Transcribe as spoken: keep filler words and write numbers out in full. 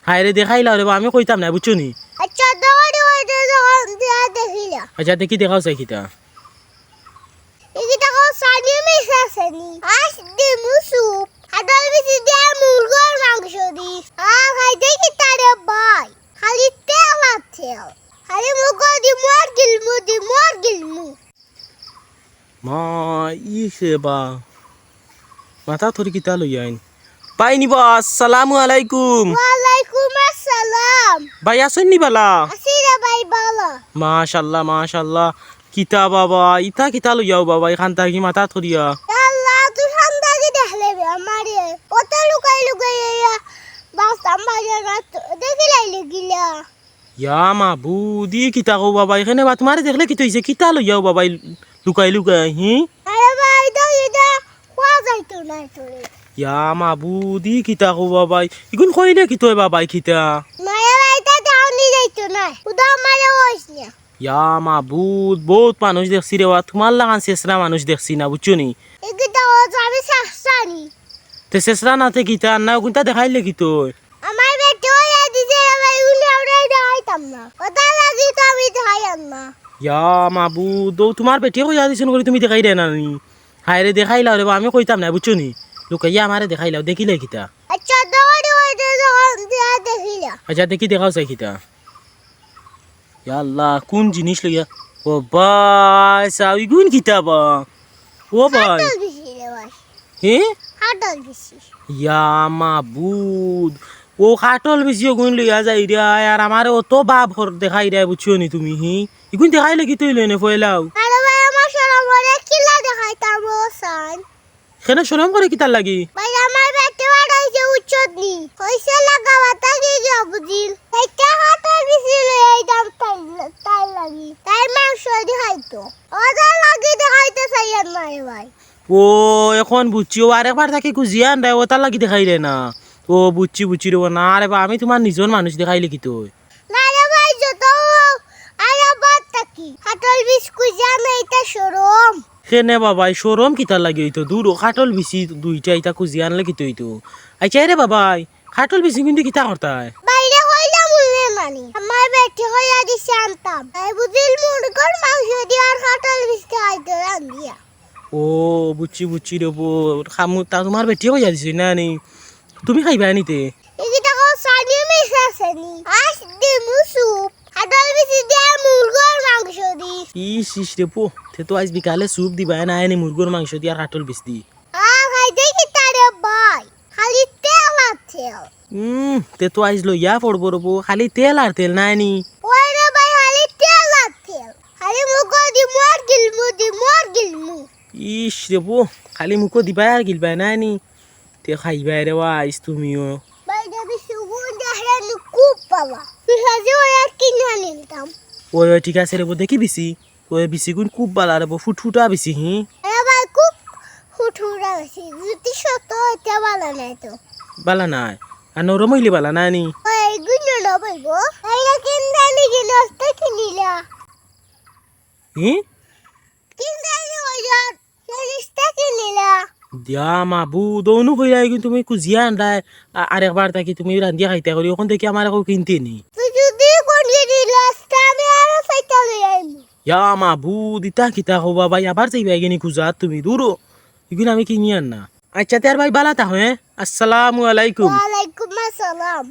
হায়রে, দেখাইলাও রে বা, আমি কইতাম না, বুঝছো নি? আচ্ছা, দৌড়ি ওই যে যখন দিয়া দেখিলা। আচ্ছা, দেখি, দেখাও চাই কিতা। এই কিতা কও, সানি মিশা সানি। আজ দিমু স্যুপ। খাটল বিচি দিয়া মুরগর মাংস দি। আর খাইতে কিতা রে ভাই? খালি তেল আর তেল। খালি মুখো দিমু আর গিলমু, দিমু আর গিলমু। মা, ই সে বা। মাথা থরি কিতা লইয়া আইন। পাইনি বা, আসসালামু আলাইকুম। ওয়ালাইকুম আসসালাম। ভাই, আছইন নি বালা? আছি রে ভাই, বালা। মাশাআল্লাহ, মাশাআল্লাহ। কিতা বাবা, ইতা কিতা লইয়াও বাবা, ইখান থাকি মাথা থরিয়া? ইয়া আল্লাহ, তুই খান থাকি দেখলে বে আমারে। কত লুকাই লুকাই ইয়া বাস্তাম বাজার রাত দেখিলাই লিগিলা। ইয়া মাবুদ, ই কিতা কও বাবা, ইখানে বা তুমারে দেখলে কিতা অইছে? কিতা লইয়াও বাবা, ই লুকাই লুকাই, হি? আরে ভাই, ইতা, ইতা খোয়া যাইতো না তোরে। ইয়া মাবুদ, ই কিতা কও বাবা, ইগুন কইলে কিতা অয় বাবা, ই কিতা? মায়া ভাই, ইতা দেওনি যাইতো না। উদা আমারে কইস না। ইয়া মাবুদ, বউত মানুষ দেখছি রে বা, তুমার লাখান ছেছরা মানুষ দেখছি না, বুঝছো নি? ই কিতা কও, আমি ছেছরা নি। তে ছেছরা না তে কিতা, না অগুনতা দেখাইলে কিতা অয়? আমার বেটি কইয়া দিছে রে ভাই, উনি আমরা দেখাইতাম না। ওটার লাগি তো আমি দেখাইয়ার না। ইয়া মাবুদ, অউ তুমার বেটি কইয়া দিছইন করি তুমি দেখাইরায় না নি? হায়রে, দেখাইলাও রে বা, আমি কইতাম না, বুঝছো নি? লুকাইয়া আমারে দেখাইলাও, দেখিলে কিতা? আচ্ছা, দৌড়ি ওই যে যখন দিয়া দেখিলা। আচ্ছা, দেখি, দেখাও চাই কিতা। ইয়া আল্লাহ, কুন জিনিস লইয়া? ও ভাই, চাও, ইগুন কিতা বা? ও ভাই। খাটল বিচি রে ভাই। হে? খাটল বিচি। ইয়া মাবুদ, অউ খাটল বিচি অগুন লইয়া যাইরায়, আর আমারে অত বাপ ঘর দেখাইরায়, বুঝছো নি তুমি, হি? ইগুন দেখাইলে কিতা অইলো নে, ফয়লাও? আরে ভাই, আমার শরম করে কিলা দেখাইতাম ও সান। কেনে শরম করে কিতার লাগি? ভাই, আমার বেটি বাড়াইছে উচ্চত নি। কইছে লাগাওয়া তাকে গিয়া বুঝিল। একটা খাটল বিচি লই আইতাম তাই, তাই লাগি। তাই মাংস দি খাইতো। ওটার লাগি দেখাইতে চাইয়ার না রে ভাই। ও, এখন বুঝছি। ও আরেকবার থাকি খুজিয়া আনরায়, ওটার লাগি দেখাইরায় না। ও, বুঝছি, বুঝছি রে বা। না রে বা, আমি তুমার নিজর মানুষ, দেখাইলে কিতা অয়? না রে ভাই, যত আর আবার থাকি। খাটল বিচি খুজিয়া আনা ইটা শরম। কেনে বাবাই, শরম কিতার লাগি অইতো? দুরো, খাটল বিচি দুইটা ইতা খুজিয়া আনলে কিতা অইতো? আচ্ছা রে বাবাই, খাটল বিচি কিন্তু কিতা করতায়? বাইরে কইলাম উল্লে মানি। আমার বেটি কইয়া দিছে আনতাম। তাই বুঝিল মুরগর মাংস দিয়া আর খাটল বিচি খাইতো রান্দিয়া। ও, বুঝছি, বুঝছি রে বা। খামু, তা তুমার বেটি কইয়া দিছে না নি? তুমি খাইবায় নি তে? এই কিতা কও, সানি মিশা সানি। আজ দিমু স্যুপ। খাটল বিচি দিয়া মুরগর মাংস দি। ইস, ইস রে বা, তে তো আইজ বিকালে স্যুপ দিবায় নায় নি মুরগর মাংস দি আর খাটল বিচি দি। আর খাইতে কিতা রে ভাই? খালি তেল আর তেল। উম, তে তো আইজ লইয়া পড়বো রে বা, খালি তেল আর তেল নায় নি? ওই রে ভাই, খালি তেল আর তেল। খালি মুখো দিমু আর গিলমু, দিমু আর গিলমু। ইস রে বা, খালি মুখো দিবায় আর গিলবায় নায় নি? তে খাইবায় রে বা আইজ তুমিও। ভাই, যদি সুগুন দেখলে নি খুব বালা। তুই সাজে ওই আর কিনা নিতাম। ওই, ওই, ঠিক আছে রে বা, দেখি বিচি। ওই বিচিগুন খুব বালা রে বা, ফুটফুটা বিচি, হি? এ ভাই, খুব ফুটফুটা বিচি। যদি শক্ত অইতে বালা নায় তো। বালা নায়? আর নরম অইলে বালা নায় নি? ওই, এগুন নরম অইবো। এই না কিনলে নি, কিনতে কিনিলা। হি? কিনতে নি ওই আর, কিনতে কিনিলা। ইয়া মাবুদ, অনো কইরায় কিন্তু তুমি খুজিয়া আনরায়, আ-, আরেকবার থাকি তুমি রান্দিয়া খাইতা করি, অখন থাকি আমারে কেউ কিনতে নি। তুই যদি কোন কিনিলাস, তে আমি আরো ছয়টা লই আইমু। ইয়া মাবুদ, ইতা কিতা কও বাবাই, আবার যাইবায়গি নি খুজাত তুমি, দুরো। ইগুন আমি কিনিয়ার না। আচ্ছা, তে আর ভাই বালা থাকো, হে? আসসালামু আলাইকুম। ওয়ালাইকুম আসসালাম।